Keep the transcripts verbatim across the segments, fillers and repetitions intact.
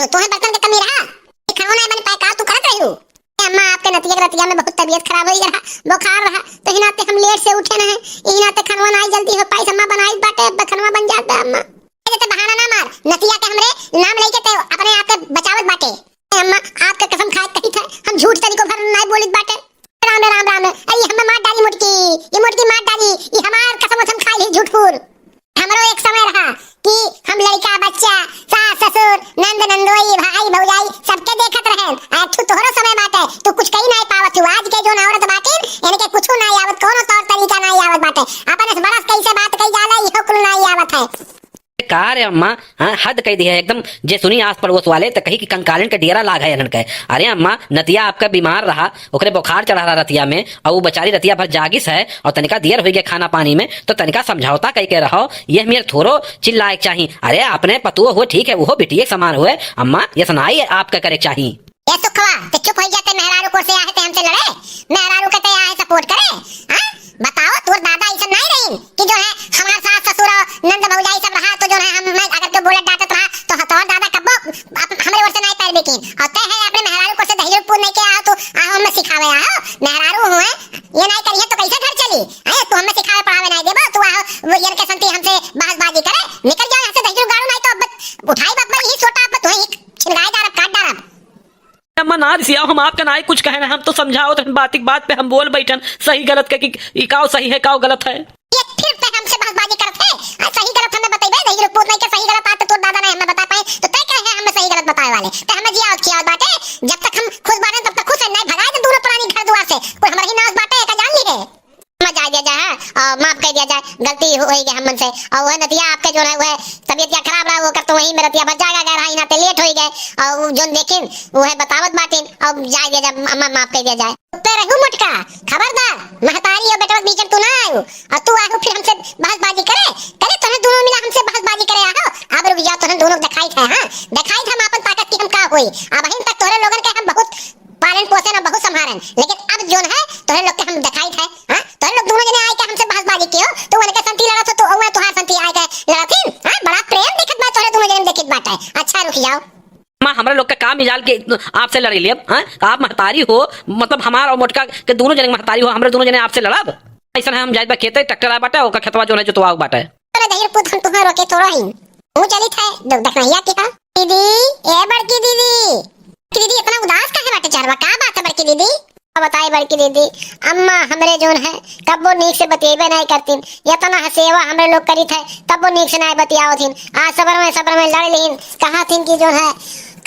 तोहे बर्तन के कमी रहा? ये खाना नहीं बन पाए का, तू करत रही हो? ए अम्मा, आपके नतिया के रतिया में बहुत तबीयत खराब होई रहा, बुखार रहा, तो ही नाते हम लेट से उठे न है, यही नाते खाना नहीं जल्दी हो पाई। अम्मा बनाई बाटे, अब खाना बन जात बा अम्मा। ए, ते बहाना ना मार, नतिया के हमरे नाम लेके ते अपने आप के बचावत बाटे। ए अम्मा, आपके कसम खाए कही थे, हम झूठ तनिको भर नहीं बोलित बाटे। राम रे राम, राम रे। अरे, हमें मार डाली मोटकी, ये मोटकी मार डाली, ये हमार कसम वसम खाई ली झूठपुर। हमरो एक समय रहा कि हम लड़का बच्चा, सास ससुर, नंद नंदोई, भाई भौजाई सबके देखत रहेन। आ तू तोहरो समय बाटे, तू कुछ कही नहीं पावत तू। आज के जोन औरत बाटिन, इनके कुछ नहीं आवत, कोनो तौर तरीका नहीं आवत बाटे। अपन इस बरस कैसे बात कही जाला, इहो कुल नहीं आवत है। का रे अम्मा, हाँ, हद कई दिया है एकदम। जे सुनी आस पड़ोस वाले त कही कि कंकालिन के डेरा लाग है इन्हन के। अरे अम्मा, नतिया आपका बीमार रहा, ओकरे बुखार चढ़ा रहा रतिया में, और वो बेचारी रतिया भर जागिस है और तनिका देर होई गए खाना पानी में, तो तनिका समझौता कई के रहो। ये मेर थोरो चिल्लाए के चाही। अरे अपने पतुओ हुए ठीक है, वो बिटिये के समान हुए, अम्मा ये सनाई आपका करे के चाही। ए सुखवा, ते चुप होई जाते, मेहरारू को से आहे ते हमसे लड़े, मेहरारू के ते आहे सपोर्ट करे, हाँ? बताओ, तोर दादा ऐसा नहीं रही कि जो है हमार सास ससुर और नंद भौजाई सब रहा तो जो है हम, मैं अगर के बोलत डांटत रहा तो तोर दादा कब्बो अप-, हमरे ओर से नहीं पैर बेकिन। और ते है अपने मेहरारू को से दहिजपुर नहीं के आओ तो आओ हमें सिखावे आओ। मेहरारू हुए, ये नहीं करिए तो कैसे घर चली? हैं? तू हमें सिखावे पढ़ावे नहीं देबो, तू आओ वो इनके संती हमसे बहसबाजी करे। निकल जाओ यहाँ से दहिजू गाड़ू, नहीं तो अब उठाई बाप ही छोटा आप तू ही छिनगाए डारब, काट डारब। अम्मा ना रिसियाओ, हम आपका नाई कुछ कहे ना, हम तो समझाओ तो बात, एक बात पे हम बोल बैठन सही गलत के कि ई काव सही है, काव गलत है। ये फिर ते हमसे बहसबाजी करत है? आ, सही गलत हमें बतइबे, नहीं लोग पूछ नहीं के सही गलत बात तो तोर दादा नहीं हमें बता पाए, तो ते कहे हैं हमें सही गलत बतावे वाले? ते हमें जिया और खियावत बाटे, जब तक हम खुश बाटे तब तक खुश है, नहीं भगाए तो दूनो प्राणी घर दुआर से, कोई हमारे ही नाश बाटे, एका जान ली है। अम्मा जाए दिया जाए, हाँ, और माफ कर दिया जाए, गलती हो, होई गई हमन से। और वह नतिया आपके जो है, वह तबीयत या खराब रहा, वो कर तो वहीं में रतिया भर जागा गए रहा, इनाते लेट होई गए। और वो जोन देखिन, वो है बतावत बाटिन, और जाए दिया जाए, अम्मा माफ कर दिया जाए। उत्ते रहू मोटका, खबरदार, महतारी और बेटवा के बीच में तू ना आयो, और तू आयो फिर हमसे बहसबाजी करे, करे तोहने दोनों मिला हमसे बहसबाजी करे आहो। अब रुक जाओ, तोहने दोनों दिखाई थे, हाँ, दिखाई थे हम आपन ताकत की हम का होई। अब हिन तक तोहरे लोगन के हम बहुत पालन पोषण और बहुत संभारन, लेकिन अब जोन है तोहरे लोग के हम दिखाई थे, हाँ, तोहरे लोग दोनों जने आए के हमसे बहसबाजी कियो, तो उनके संती लड़त हो, तो उहे तोहार संती आए के लड़त ही, हाँ, बड़ा प्रेम दिखत बा तोहरे दोनों जने में दिखत बाटे। अच्छा रुक जाओ। माँ, हमरा लोग के का मिजाल के आपसे लड़े लेब, हाँ? आप महतारी हो, मतलब हमार और मोटका के दोनों जने महतारी हो, हमरे दोनों जने आपसे लड़ब? ऐसा है, हम जाइत बा खेते, ट्रैक्टर आए बाटे, ओकर खेतवा जोन है जोतवाओ बाटे। अरे दहिर पूत, हम तुम्हारे रोके थोड़ा ही। हूँ चलित है, दो दखनैया के हा। दीदी, ए बड़की दीदी। बड़की दीदी, इतना उदास काहे बाटे चेहरवा? का बात है बड़की दीदी? का बताई बड़की दीदी, अम्मा हमरे जोन है, कब्बो नीक से बतियेबे नहीं करतीन। इतना हसेवा हमरे लोग करित है, तब्बो नीक से नहीं बतियावत हिन। आज सबर में, सबर में लड़ लेहिन, कहा थिन कि जोन है,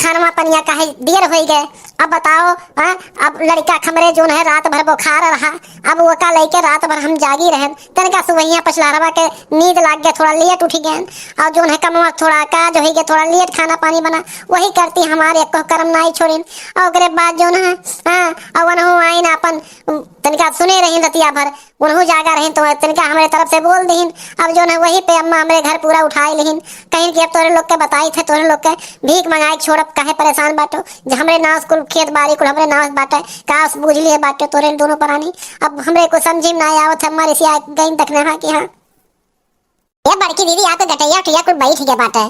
खानवा पनिया काहे देर होई गए। अब बताओ, हाँ, अब लड़का हमरे जोन है, रात भर बुखार रहा, अब ओका लेके रात भर हम जागी रहन। तनिका सुबहिया पछलहरवा के नींद लाग गए, थोड़ा लेट उठ गए, और जोन है कमवा थोड़ा का जो है के थोड़ा लेट खाना पानी बना, वही करती हमारे एको करम नाई छोड़िन। और ओकरे बाद जोन है, हाँ, और वनहु आइन आपन तनिका सुने रहिन रतिया भर, उनहु जागा रहिन तो तनिका हमरे तरफ से बोल दिहिन। अब जोन है वही पे अम्मा हमरे घर पूरा उठाई लिहिन, कहिन कि अब तोरे लोग के बताई थे, तोरे लोग के भीख मंगाई छोड़ब, काहे परेशान बाटो? जे हमरे नास कुल खेत बाड़ी कुल हमरे नास बाटे, का बूझ लिए बाटे तोरे दोनों प्राणी। अब हमरे को समझी में ना आवत है, हमारे से आ गई दखनहा कि हाँ। ए बड़की दीदी, आपके गटैया उटैया कुल बैठ गया बाटे।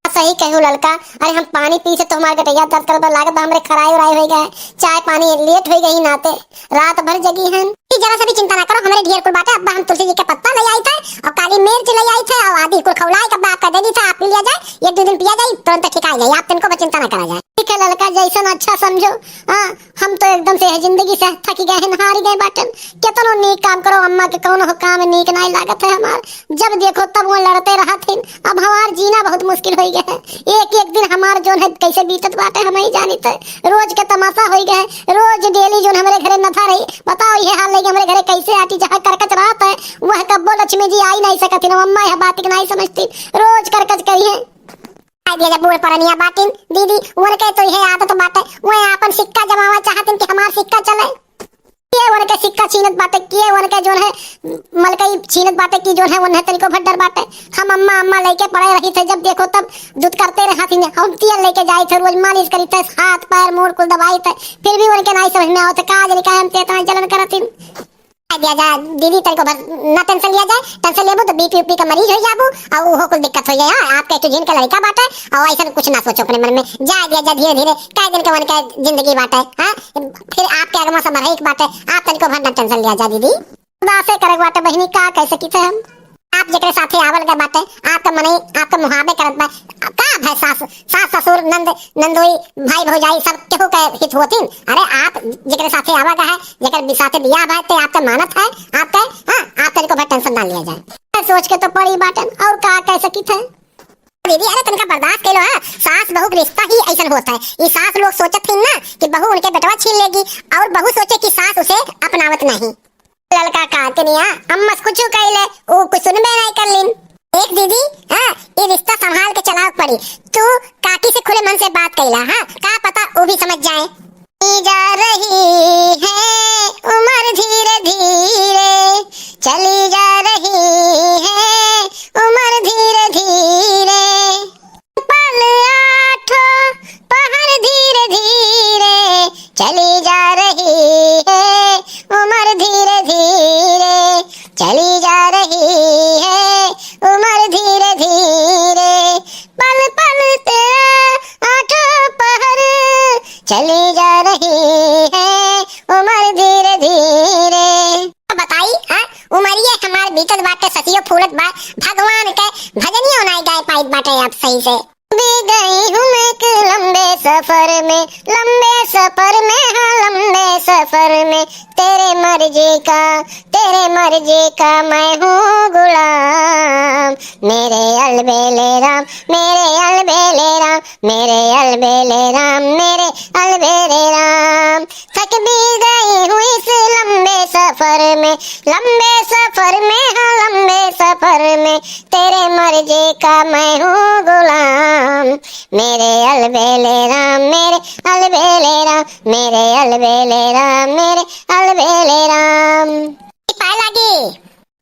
सही कहू ललका, अरे हम पानी पी से तो हमारे गटैया दर्द करत बा, लागत बा हमरे खराई उराई होई गए, चाय पानी लेट होई गई नाते, रात भर जगी हन। ई जरा सा भी चिंता ना करो, हमरे ढेर कुल बाटे, अब हम तुलसी जी के पत्ता ले आई थे और काली मिर्च ले आई थे और आदि कुल खौलाई के अब आपका दे दी था, आप पी लिया जाए, एक दो दिन पिया जाए, तुरंत ठिका जाए, आप तिनको पर चिंता ना करा जाए। ठीक है ललका, जैसन अच्छा समझो। हाँ, हम तो एकदम से है जिंदगी से थक गए हैं, हार गए बाटन। केतनो नीक काम करो, अम्मा के कौनो काम नीक नाई लागत है हमार। जब देखो तब वो लड़ते रहत हिन। अब हमार जीना बहुत मुश्किल होई गए है। एक एक दिन हमार जोन है कैसे बीतत बाटे हम ही जानित है। रोज के तमाशा होई गए है। रोज डेली जोन हमरे घरे नथा रही। बताओ ये हाल लेके हमरे घरे कैसे आटी, जहाँ करकच रहत है वह कब्बो लक्ष्मी जी आई नहीं सकत हिन। अम्मा यह बात के नहीं समझती, रोज करकच करी है। आइ दिया जा बूढ़ परनिया बाटिन, दीदी, उनके तो यह आदत बाटे, वह आपन सिक्का जमावा चाहतिन कि हमार सिक्का चले। के उनके सिक्का छीनत बाटे, के उनके जोन है, मलकई छीनत बाटे कि जोन है, उन्हें तनिको भर डर बाटे। हम अम्मा, अम्मा लेके पड़े रही थे, जब देखो तब दूध करते रहत ही, हम तेल लेके जाई थे, रोज मालिश करी थे, हाथ पैर मोर कुल दबाई थे, फिर भी उनके नहीं समझ में आवत है, का जाने का हमसे इतना जलन करत ही। जाए दिया जा दीदी, तनिको भर ना tension लिया जाए, tension लेबू तो BP उपी का मरीज हो जाबू, और उहो कुल दिक्कत हो जाए। हाँ, आपके एक झिन का लड़का बाटे, और ऐसा कुछ ना सोचो अपने मन में, जाए दिया जा धीरे धीरे, कई दिन के उनके जिंदगी बाटे। हाँ, फिर आपके अगवा से बढ़े के बाटे, आप तनिको भर ना tension लिया जा दीदी। उदासे करे के बाटे बहिनी, का कह सकी थे हम। आप जेकरे साथे आवल गए बाटे, आपका मनई आपका मुहाबे करत बा, का भय सास, सास ससुर, नंद, नंदोई, भाई भौजाई सब केहू के हित होतिन। अरे आप जेकरे साथे आवा गए है, जेकर बि-, साथे बियाह भय ते आपका मानत है, आपका, हाँ, आप तनिको भर tension ना लिया जाए। सोच के तो पड़ी बाटन, और का कह सकी थे। दीदी, अरे तनिका बर्दाश्त कर लो, हाँ, सास बहू के रिश्ता ही ऐसन होत है। ये सास लोग सोचत थी ना कि बहू उनके बेटवा छीन लेगी, और बहू सोचे कि सास उसे अपनावत नहीं। ललका का कनिया, अम्मस कुछ कहले, ऊ कुछ सुनबे नहीं कर लिन। एक दीदी, हाँ, ये रिश्ता संभाल के चलाव पड़ी। तू काकी से खुले मन से बात कैला, हाँ, का पता वो भी समझ जाए। चली जा रही है उम्र धीरे धीरे, चली जा रही है उम्र धीरे धीरे। पल आठों पहर धीरे धीरे, चली जा रही है उम्र धीरे धीरे, चली जा रही है उम्र धीरे धीरे। पल पल ते आठों पहर, चली जा रही है उम्र धीरे धीरे। बताई, हाँ, उमरिया हमार बीतत बाटे, ससियो फूलत बा, भगवान के भजनियो नाई गाए पाइत बाटे आप सही से। भी गई हूँ मैं एक लंबे सफर में, लंबे सफर में, हाँ, लंबे सफर में, तेरे मर्जी का, तेरे मर्जी का मैं हूँ गुलाम। मेरे अलबेले राम, मेरे अलबेले राम, मेरे अलबेले राम, मेरे अलबेले राम। थक भी गई हूँ इस लंबे सफर में, लंबे सफर में, हाँ, लंबे सफर में, तेरे मर्जी का मैं हूँ गुलाम। मेरे अलबेले राम, मेरे अलबेले राम, मेरे अलबेले राम, मेरे अलबेले राम। पाए लागी।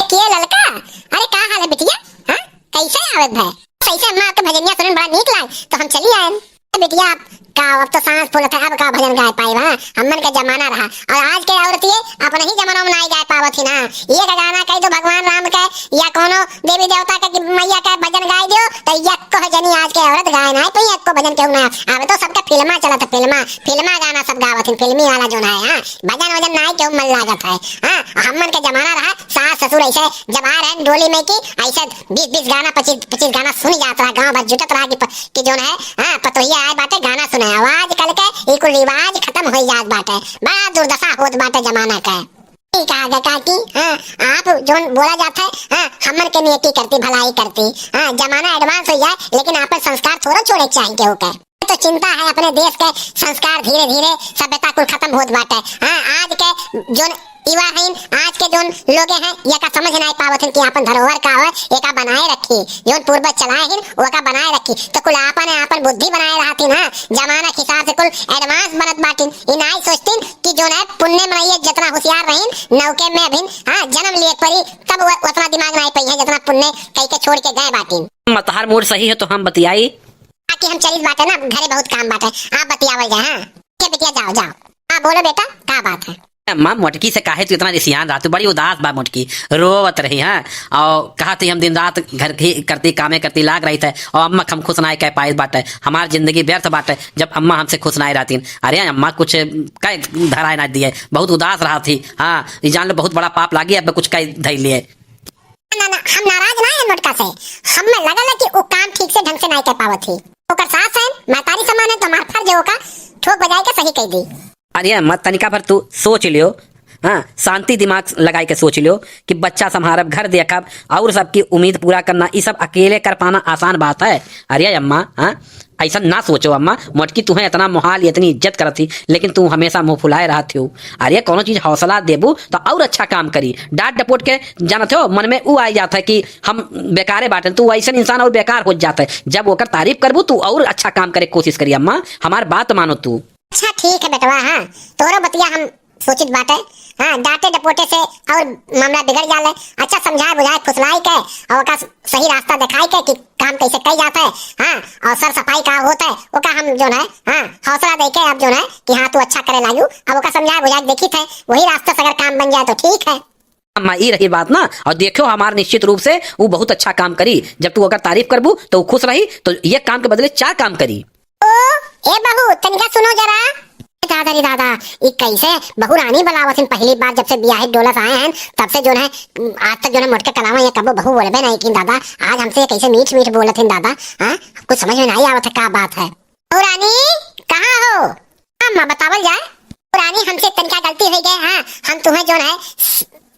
के ललका, अरे का हाल है बिटिया? हाँ, कैसे आवत भय? कैसे अम्मा, आपके भजनिया सुनन बड़ा नीक लाग, तो हम चली आयन। ए बिटिया, आप का, अब तो सांस फूलत है, अब का भजन गाए पाए? हाँ, हमन का जमाना रहा, और आज के औरतिये अपने ही जमाना में नाई गाए पावत ही ना। ये का गाना कह दो भगवान राम के या कोनो देवी देवता के कि मैया के भजन गाए दियो, तो यक्को जनी आज के औरत गाए ना पाई, यक्को भजन केहू ना। अब तो सबका फिल्मा चलत है, फिल्मा, फिल्मा गाना सब गावत है, फिल्मी वाला जो है। हाँ, भजन वजन नाई केहू मन लागत है। हाँ, हमन के जमाना रहा, सास ससुर ऐसे जब आ रहे डोली में कि ऐसे बीस बीस गाना, पच्चीस पच्चीस गाना सुन जात रहा, गाँव भर जुटत रहा कि प-, कि जौन है, हाँ, पतोहिया आए बाटे गाना सुनाए। अब आजकल के ई कुल रिवाज खत्म होई जात बाटे, बड़ा दुर्दशा होत बाटे जमाना के। ठीक कहा गया काकी, हाँ, आप जौन बोला जात है, हाँ, हमन के नेकी करती, भलाई करती, हाँ, जमाना advance हो जाए, लेकिन आपन संस्कार थोड़ा छोड़े के चाही केहू के। तो चिंता है अपने देश के संस्कार, धीरे धीरे सभ्यता कुल खत्म होत बाटे। हाँ, आज के जौन युवा हैं, आज के जौन लोगे हैं, ये का समझ नहीं पावत हैं कि आपन धरोहर का है, ये का बनाए रखी। जौन पूर्वज चलाए हैं, वो का बनाए रखी। तो कुल आपन, आपन बुद्धि बनाए रहती ना, जमाना के हिसाब से कुल advance बनत बाटिन। ई नाई सोचतीन कि जौन है पुण्य मनइये जितना होशियार रहीन, नौके में अभिन, हाँ, जन्म लिए परी, तब वो उतना दिमाग नाई पई है जितना पुण्य कई के छोड़ के गए बाटिन। मतहार मूड सही है तो हम बतियाई। ताकि हम चलित बाटे ना, घरे बहुत काम बाटे, आप बतियावल जाए। हाँ, के बिटिया, जाओ, जाओ। हाँ, बोलो बेटा, का बात है? अम्मा, मोटकी से काहे तू इतना रिसियान रहा? तू बड़ी उदास बा मोटकी, रोवत रही, हाँ, और कहा थी हम दिन रात घर की करती, कामे करती लाग रही थे, और अम्मा हम खुश ना कह पाए बाटे, हमार जिंदगी व्यर्थ बाटे, जब अम्मा हमसे खुश ना रहती। अरे अम्मा, कुछ कह धराए ना दिए, बहुत उदास रहा थी, हाँ, ये जान लो बहुत बड़ा पाप लागी, अब कुछ कह धई लिए। ना, ना, हम नाराज ना है मोटका से। हमें लगल है कि उ काम ठीक से ढंग से नाई कर पावत ही। ओकर सास है, महतारी समान है, तो हमार फर्ज है ओका ठोक बजाए के सही कह दी। अरे अम्मा, तनिका भर तू सोच लियो, हाँ, शांति दिमाग लगाए के सोच लियो कि बच्चा संभारब, घर देखब और सबकी उम्मीद पूरा करना, ई सब अकेले कर पाना आसान बात है? अरे अम्मा, हाँ, ऐसा ना सोचो अम्मा, मोटकी तुहें इतना मोहाल, इतनी इज्जत करत थी, लेकिन तू हमेशा मुंह फुलाए रहत हो। अरे कोनो चीज हौसला देबू तो और अच्छा काम करी। डांट डपोट के जानत हो मन में ऊ आ जात है कि हम बेकारे बाटन, तू ऐसन इंसान और बेकार हो जात है। जब ओकर तारीफ करबू तू और अच्छा काम करे के कोशिश करी अम्मा, हमार बात मानो तू। अच्छा ठीक है बेटवा, हाँ, तोरो बतिया हम सोचित बाटे। हाँ, डांटे डपोटे से और मामला बिगड़ जाले। अच्छा, समझाए बुझाए फुसलाई के और ओका सही रास्ता दिखाई के कि काम कैसे कई जात है, हाँ, और सर सफाई का होत है, ओका हम जौन है, हाँ, हौसला दे के अब जौन है कि हाँ, तू अच्छा करे लागू, अब ओका समझाए बुझाए देखी थे, वही रास्ता से अगर काम बन जाए तो ठीक है। अम्मा, ई रही बात ना, और देखो हमार निश्चित रूप से ऊ बहुत अच्छा काम करी। जब तू अगर तारीफ करबू तो ऊ खुश रही, तो एक काम के बदले चार काम करी। ओ, ए बहू, तनिका सुनो जरा। ए दादा रे दादा, ई कैसे बहू रानी बुलावत हन? पहली बार जब से बियाहे डोलस आए हैं, तब से जो है, आज तक जो है मोटका कलावा ये कबो बहू बोलबे नहीं की दादा। आज हमसे कैसे मीठ मीठ बोलत हन दादा, हाँ? कुछ समझ में नहीं आवत है, का बात है? बहू रानी, कहाँ हो? हाँ, अम्मा, बतावल जाए। बहू रानी, हमसे तनिका गलती हो गए, हाँ, हम तुम्हें जो है,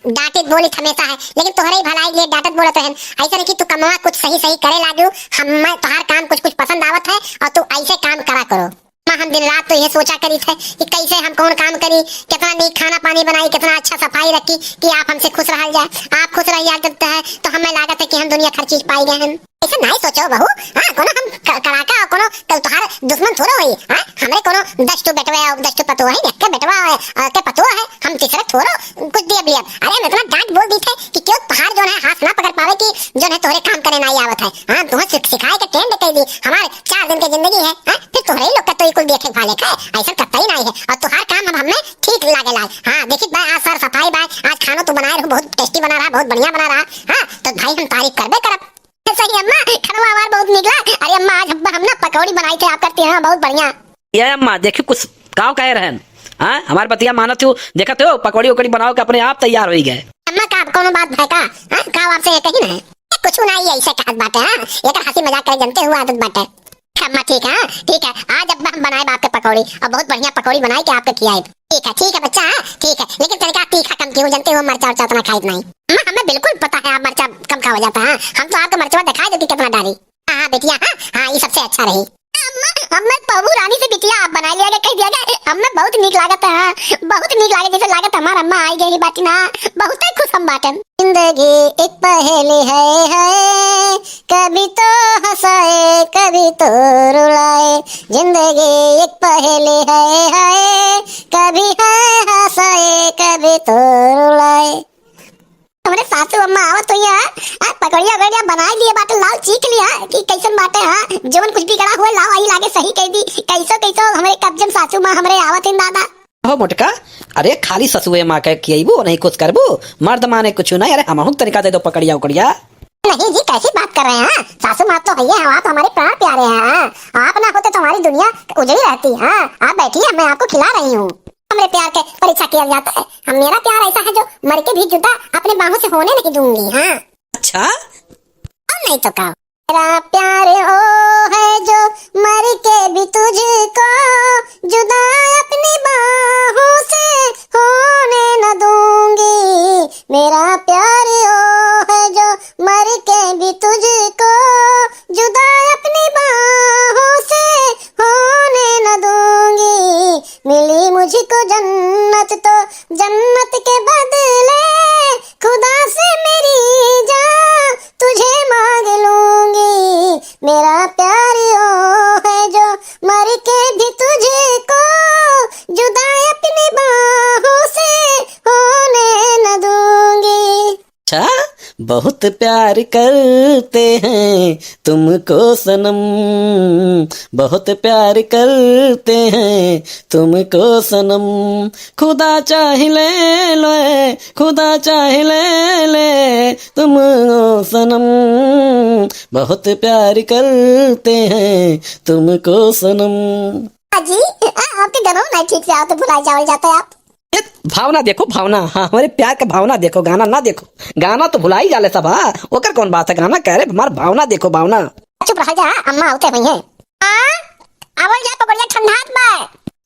डांटत बोलित हमेशा है, लेकिन तोहरे ही भलाई के लिए डांटत बोलत रहन। ऐसा नहीं कि तू कमवा कुछ सही सही करे लागू, हम, तोहार काम कुछ कुछ पसंद आवत है और तू ऐसे काम करा करो। माँ, हम दिन रात तो ये सोचा करी थे कि कैसे हम कौन काम करी, कितना नीक खाना पानी बनाई, कितना अच्छा सफाई रखी कि आप हमसे खुश रहल जाए। आप खुश रहिए, जब है तो हमें लागत है कि हम दुनिया हर चीज पाई गए हैं। ऐसे नहीं सोचो बहू, हाँ, कोनो हम क-, कड़ाका और कोनो क-, तोहार दुश्मन थोड़ो होई, हाँ, हमरे कोनो दस ठो बेटवा और दस ठो पतोह है, एक के बेटवा है, और के पतोह है, हम तीसरा थोड़ो कुछ दिए बिया। अरे, हम इतना डांट बोल दी थे कि क्यों तोहार जो है हाथ ना पकड़ पावे कि जो है तोहरे काम करे ना आवत है, हाँ, तुम्हें सिख-, सिखाए के टेंड कर दी, हमारे चार दिन के जिंदगी है, हाँ, फिर तोहरे ही लोग का तो ये कुल देखे भाले का, ऐसा करता ही नहीं है, और तोहार काम हम हमें ठीक लागे लाल, हाँ, देखित बा, आज सर सफाई बा, आज खानो तू बनाए रहो, बहुत टेस्टी बना रहा, बहुत बढ़िया बना रहा, हाँ, तो भाई हम तारीफ करबे करब। सही अम्मा, खनवा हमार बहुत निकला। अरे अम्मा, आज हम, हम ना पकौड़ी बनाई थे आपका, हाँ, बहुत बढ़िया। ये अम्मा, देखियो कुछ काव कहे रहन। हाँ, हमार बतिया मानत हो, देखत हो, पकौड़ी उकौड़ी बनाओ के अपने आप तैयार होई गए। अम्मा, का कोनो बात भय का? हाँ, का आपसे ये कही ना है? कुछ ना, ये ऐसे कहत बाटे, हाँ, ये तो हंसी मजाक करे, जनते हुआ आदत बाटे। अम्मा, ठीक है, हाँ, ठीक है, आज अब हम बनाए बाप के पकौड़ी, और बहुत बढ़िया पकौड़ी बनाए के आपके खियाए। ठीक है, ठीक है बच्चा, हाँ, ठीक है, लेकिन तनिका तीखा कम कियो, जनते हो मरचा उरचा उतना खाइत नहीं। अम्मा, हमें बिल्कुल पता है आप मरचा कम खावा जाता है, हम तो आपका मरचवा दिखाई देती कितना डारी। हाँ, हाँ, बिटिया, हाँ, हाँ, ये सबसे अच्छा रही। अम्मा, अम्मा, बहू रानी से बिटिया आप बना लिया गया, कह दिया गया, अम्मा बहुत नीक लागत है, हाँ, बहुत नीक लागत, जैसे लागत हमार अम्मा आई गई बाटी ना, बहुत ही खुश हम बाटन। जिंदगी एक पहेली है, है, कभी तो हंसाए, कभी तो रुलाए। जिंदगी एक पहेली है, है, कभी है हंसाए, कभी तो रुलाए। हमरे सासू अम्मा आवत हुई है, आ, पकौड़िया वकौड़िया बनाई लिए बाटे, लाओ चीख लिया कि कैसन बाटे, हाँ, जवन कुछ बिगड़ा हुआ लाओ, आई लागे सही कह दी, कैसो कैसो हमरे कब्जे में सासू माँ हमरे आवत हैं दादा। हो मोटका, अरे खाली ससुए माँ के खियबू, नहीं कुछ करबू, मर्द माने कुछ नहीं, अरे हमहू तनिका दे दो पकौड़िया उकौड़िया। नहीं जी, कैसी बात कर रहे हैं, सासू माँ तो है, आप हमारे प्राण प्यारे हैं, आप ना होते तो हमारी दुनिया उजड़ी रहती, हाँ, आप बैठिए, मैं आपको खिला रही हूँ। हमरे प्यार के परीक्षा किया जाता है। हम, मेरा प्यार ऐसा है जो मर के भी जुदा अपने बाहों से होने नहीं दूंगी। हाँ। अच्छा? और नहीं तो का। मेरा प्यार वो है जो मर के भी तुझको जुदा अपनी बाहों से होने न दूंगी। मेरा प्यार वो है जो मर के भी तुझको जुदा अपनी बाहों से होने न दूंगी। मिली मुझको जन्नत तो जन्नत के बदले खुदा से मेरी जान तुझे मांग लूंगी। मेरा प्यार वो है जो मर के भी तुझको जुदा अपनी बाहों से होने न दूंगी। अच्छा, बहुत प्यार करते हैं तुमको सनम, बहुत प्यार करते हैं तुमको सनम, खुदा चाहे ले ले, खुदा चाहे ले ले तुमको सनम, बहुत प्यार करते हैं तुमको सनम। अजी, आ, आपके गाना नहीं ठीक से आओ तो भुला जावल जाता है आप। ए, भावना देखो, भावना। हाँ, हमरे प्यार का भावना देखो, गाना ना देखो। गाना तो भुलाई जाले सब, हाँ। ओकर कौन बात है, गाना कह रहे, हमार भावना देखो, भावना। चुप रह जा, अम्मा आवते हुई हैं। हाँ, आवल जाए पकौड़िया ठंडात बा।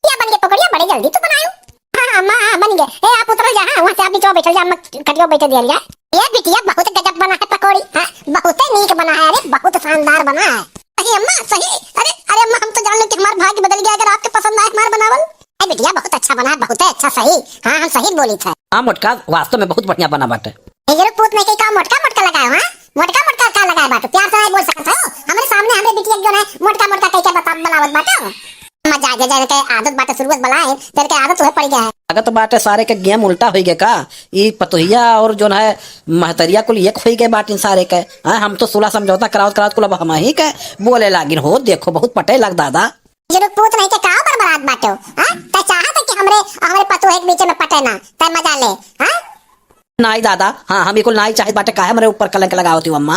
या बन गए पकौड़िया, बड़े जल्दी तो बनायो। हाँ, हाँ, अम्मा, हाँ, बन गए। ए, आप उतरल जा, हाँ, वहाँ से आप नीचे बैठल जा, अम्मा कटिया बैठे दिया जा। ये बिटिया बहुत गजब बना है पकौड़ी, हाँ, बहुत नीक बना है, अरे बहुत शानदार बना है। अरे अम्मा, सही, अरे, अरे अम्मा, हम तो जान ले कि हमार भाग्य बदल गया अगर आपके पसंद आए हमार बनावल। ए बिटिया, बहुत अच्छा बना है, बहुत अच्छा, सही। हाँ, हम सही बोली थे। हाँ मोटका, वास्तव में बहुत बढ़िया बना बाटे। ए, ये पूत नहीं कही का मोटका मोटका लगाए हो, हाँ? मोटका मोटका का लगाए बाटे? प्यार से नहीं बोल सकत हो? हमरे सामने हमरे बिटिया जो है मोटका मोटका कह के बता बनावत बाटे। मजा आ जाए, जाए के आदत बाटे शुरू से बनाए, तेरे के आदत तुम्हें पड़ गया है। अगर तो बाटे सारे के गेम उल्टा होई गए का? ई पतोहिया और जो है महतरिया कुल एक होई गए बाटिन सारे के। हाँ, हम तो सुलह समझौता करावत करावत कुल अब हम ही के बोले लागिन हो। देखो, बहुत पटे लग दादा। ये लोग पूत नहीं के का बरबरात बाटे हो? हाँ? तै चाहत है कि हमरे, हमरे पतोह के बीच में पटे ना, तै मजा ले, हाँ? नाई दादा, हाँ, हम ई कुल नाई चाहत बाटे, काहे हमरे ऊपर कलंक लगावत हो अम्मा?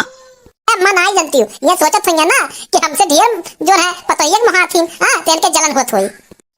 अम्मा नाई जनती हो, ये सोचत होइया ना कि हमसे ढेर जो है पतोहिया के मोहात ही, हाँ, तेन के जलन होत होई।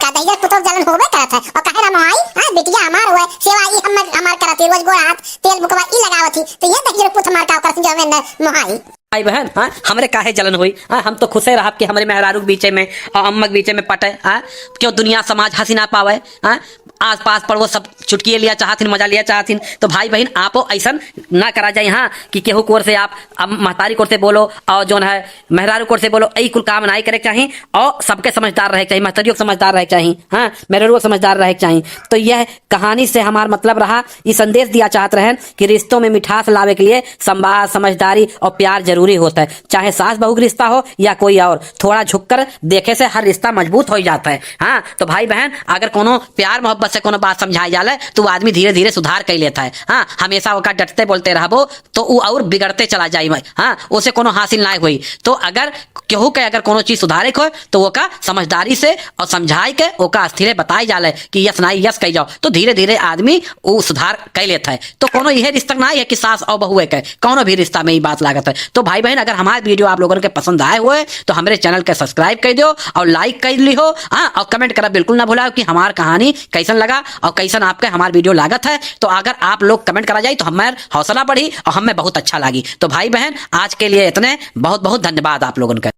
का दहिजर पुतोह जलन होबे करत है, और काहे ना मोहाई, हाँ, बिटिया हमार हुए, सेवा ई हम, हमार करत ही, रोज गोड़ हाथ, तेल बुकवा ई लगावत ही, तो ये दहिजर पुत हमार का ओकर से जो है न मोहाई। भाई बहन, हाँ, हमरे काहे जलन होई? हाँ, हम तो खुशे रहब कि हमरे मेहरारू के बीचे में और अम्मा के बीचे में पटे, हाँ, क्यों दुनिया समाज हंसी ना पावे, हाँ, आस पास पड़ोस सब चुटकिए लिया चाहत हिन, मजा लिया चाहत हिन। तो भाई बहन, आपो ऐसन ना करा जाए, हाँ, कि केहू कोर से आप, अब महतारी कोर से बोलो और जौन है मेहरारू कोर से बोलो, यही कुल काम नाई करे के चाही। और सबके समझदार रहे के चाही, महतरियों के समझदार रहे के चाही, हाँ, मेहरारू के समझदार रहे के चाही। तो यह कहानी से हमार मतलब रहा, ई संदेश दिया चाहत रहन कि रिश्तों में मिठास लावे के लिए संवाद, समझदारी और प्यार जरूरी होता है। चाहे सास बहू के रिश्ता हो या कोई और, थोड़ा झुककर देखे से हर रिश्ता मजबूत हो जाता है। हाँ, तो भाई बहन, अगर कोनो प्यार मोहब्बत से कोनो बात समझाई जाले, तो वो आदमी धीरे धीरे सुधार कर लेता है। हाँ, हमेशा ओका डटते बोलते रहबो, तो उ और बिगड़ते चला जाई। हाँ, उसे कोनो हासिल ना होई। तो अगर केहू के अगर कोनो चीज सुधारे के हो, तो ओका समझदारी से और समझाई के ओका स्थिरे बताई जाले कि यस नाई यस कही जाओ, तो धीरे धीरे आदमी उ सुधार कर लेता है। तो कोनो यह रिश्ता ना है कि सास और बहू है के, कोनो भी रिश्ता में ये बात लागत है। तो भाई बहन, अगर हमारे वीडियो आप लोगों के पसंद आए हुए, तो हमारे चैनल के सब्सक्राइब कर दो और लाइक कर लिहो, हाँ, और कमेंट करा बिल्कुल ना भुलाओ कि हमार कहानी कैसन लगा और कैसन आपके हमार वीडियो लागत है। तो अगर आप लोग कमेंट करा जाए, तो हमार हौसला बढ़ी और हमें बहुत अच्छा लगी। तो भाई बहन, आज के लिए इतने, बहुत बहुत धन्यवाद आप लोगों का।